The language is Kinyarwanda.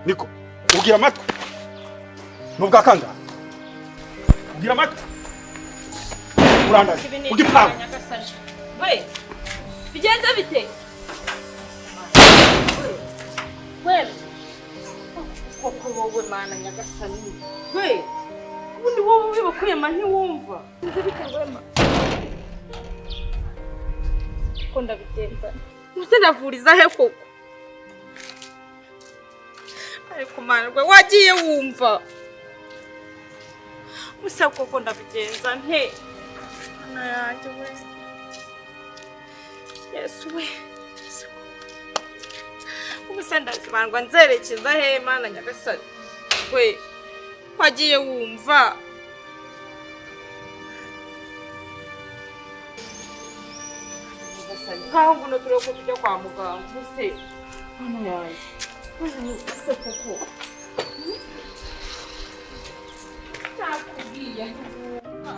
Niko ugira amatwi nubwa kangahe ugira amatwi urandaje ugipanga we bigenze bite we koko wowe mana nyagasani we ubundi wowe ubibakuyema ntiwumva bigenze bite wema ko ndabigenza muse ndavuriza he koko ariko mana rwe wagiye wumva musa koko ndabigenza nte mana yanjye we Yesu we ubuse ndazibandwa nzerekeza he mana nyagasani we wagiye wumva nkaho nguno turebe ko tujya kwa muganga ubuse mana yanjye ubuse koko nakubwiye ntiwumva.